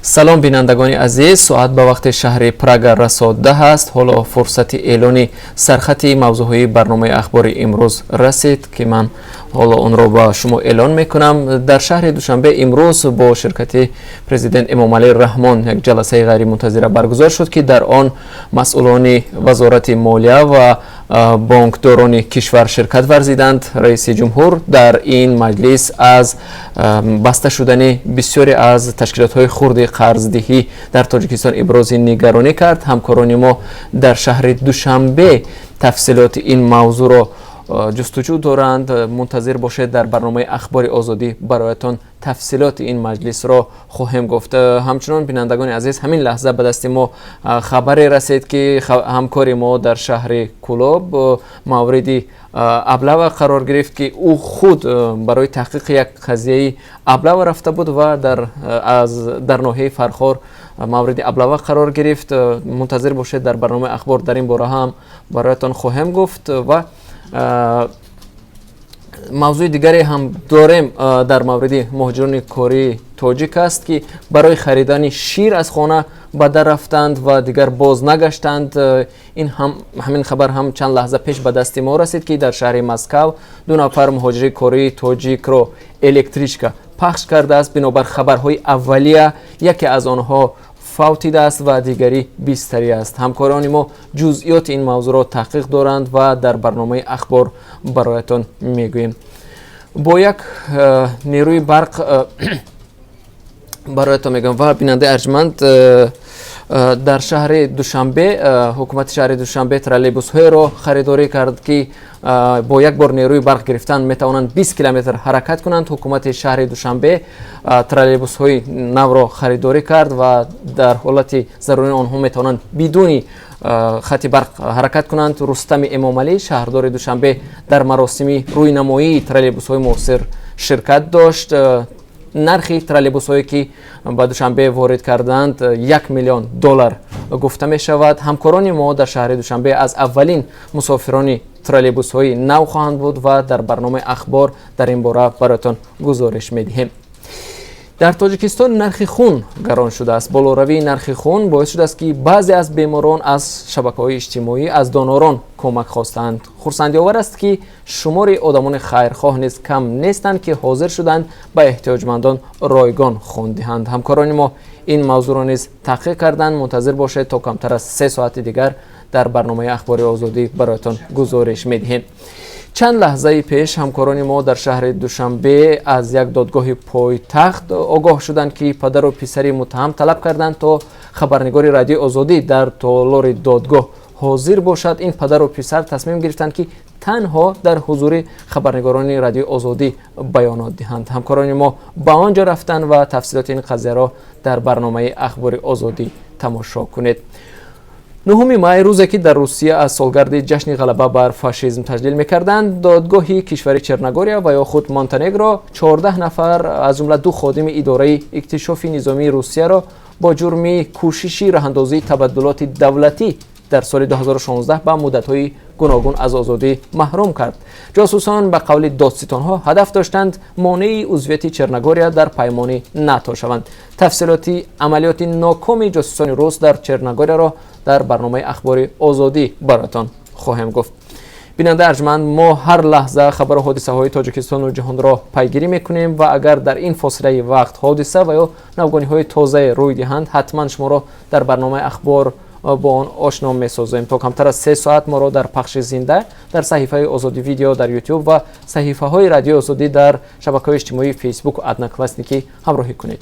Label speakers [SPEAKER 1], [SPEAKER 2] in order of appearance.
[SPEAKER 1] Салом, бинандагони азиз. Соат ба вақти шаҳри Прага расо 10 аст. Ҳоло фурсати эълони сархати мавзӯъҳои барномаи ахбори имрӯз расид, ки ман ҳоло онро ба шумо эълон мекунам. Дар шаҳри Душанбе имрӯз бо ширкати президент Эмомалӣ Раҳмон як ҷаласаи ғайримунтазира баргузор шуд, ки дар он масъулони Вазорати молия ва бонкдорони кишвар ширкат варзиданд. Раиси ҷумҳур дар ин маҷлис аз баста шудани бисёре аз ташкилотҳои хурди қарздиҳӣ дар Тоҷикистон ибрози нигаронӣ кард. Ҳамкорони мо дар шаҳри Душанбе тафсилоти ин мавзӯъро ҷустуҷӯ доранд. Мунтазир бошед, дар барномаи Ахбори Озодӣ бароятон тафсилоти ин маҷлисро хоҳем гуфт. Ҳамчунон, бинандагони азиз, ҳамин лаҳза ба дасти мо хабаре расид, ки ҳамкори мо дар шаҳри Кӯлоб мавриди облава қарор гирифт, ки ӯ худ барои таҳқиқи як қазияи облава рафта буд ва дар ноҳияи Фархор мавриди облава қарор гирифт. Мунтазир бошед, дар барномаи ахбор дар ин бора ҳам бароятон хоҳем гуфт. Ва мавзӯи дигаре ҳам дорем, дар мавриди муҳоҷирони кории тоҷик аст, ки барои харидани шир аз хона ба дар рафтанд ва дигар боз нагаштанд. Ин ҳам, ҳамин хабар ҳам чанд лаҳза пеш ба дасти мо расид, ки дар шаҳри Москав ду нафар муҳоҷири кории тоҷикро электричка пахш кардааст. Бинобар хабарҳои аввалия, яке аз онҳо фавтидааст ва дигарӣ бистарӣ аст. Ҳамкорони мо ҷузъиёти ин мавзӯъро таҳқиқ доранд ва дар барномаи ахбор бароятон мегӯем. Бо як нерӯи барқ бароятон мегӯям. Ва, бинандаи арҷманд, дар шаҳри Душанбе ҳукумати шаҳри Душанбе троллейбусҳоеро харидорӣ кард, ки бо як бор нерӯи барқ гирифтан метавонанд 20 километр ҳаракат кунанд. Ҳукумати шаҳри Душанбе троллейбусҳои навро харидорӣ кард ва дар ҳолати зарурӣ онҳо метавонанд бидуни хати барқ ҳаракат кунанд. Рустами Эмомалӣ, шаҳрдори Душанбе, дар маросими рӯйнамоии троллейбусҳои муосир ширкат дошт. Нархи троллейбусҳое, ки ба Душанбе ворид карданд, 1 миллион доллар гуфта мешавад. Ҳамкорони мо дар шаҳри Душанбе аз аввалин мусофирони троллейбусҳои нав хоҳанд буд ва дар барномаи ахбор дар ин бора бароятон гузориш медиҳем. Дар Тоҷикистон нархи хун гарон шудааст. Болоравии нархи хун боис шудааст, ки баъзе аз беморон аз шабакаҳои иҷтимоӣ аз донорон кӯмак хостанд. Хурсандиовар аст, ки шумори одамони хайрхоҳ низ кам нестанд, ки ҳозир шуданд ба эҳтиёҷмандон ройгон хун диҳанд. Ҳамкорони мо ин мавзӯъро низ таҳқиқ карданд. Мунтазир бошед, то камтар аз 3 соати дигар дар барномаи Ахбори Озодӣ бароятон гузориш медиҳем. Чанд лаҳзаи пеш ҳамкорони мо дар шаҳри Душанбе аз як додгоҳи пойтахт огоҳ шуданд, ки падару писари муттаҳам талаб карданд, то хабарнигори Радиои Озодӣ дар толори додгоҳ ҳозир бошад. Ин падару писар тасмим гирифтанд, ки танҳо дар ҳузури хабарнигорони Радиои Озодӣ баёнот диҳанд. Ҳамкорони мо ба он ҷо рафтанд ва тафсилоти ин қазияро дар барномаи Ахбори Озодӣ тамошо кунед. 9 май, рӯзе ки дар Русия аз солгарди ҷашни ғалаба бар фашизм таҷлил мекарданд, додгоҳи кишвари Черногория ва ё худ Монтенегро 14 нафар, аз ҷумла ду ходими идораи иктишофи низомии Русияро бо ҷурми кӯшиши роҳандозии табаддулоти давлатӣ дар соли 2016 ба муддатҳои гуногун аз озодӣ маҳрум кард. Ҷосусон, ба қавли додситонҳо, ҳадаф доштанд монеи узвияти Черногория дар паймони НАТО шаванд. Тафсилоти амалиёти нокоми ҷосусони рус дар Черногорияро дар барномаи Ахбори Озодӣ бароятон хоҳем гуфт. Бинандаи арҷманд, мо ҳар лаҳза хабару ҳодисаҳои Тоҷикистону ҷаҳонро пайгирӣ мекунем ва агар дар ин фосилаи вақт ҳодиса ва ё навгониҳои тозае рӯй диҳанд, ҳатман шуморо дар барномаи ахбор бо он ошно месозем. То камтар аз 3 соат моро дар пахши зинда дар саҳифаи Озодӣ Видео дар Ютуб ва саҳифаҳои Радиои Озодӣ дар шабакаҳои иҷтимоии Фейсбуку Одноклассники ҳамроҳӣ кунед.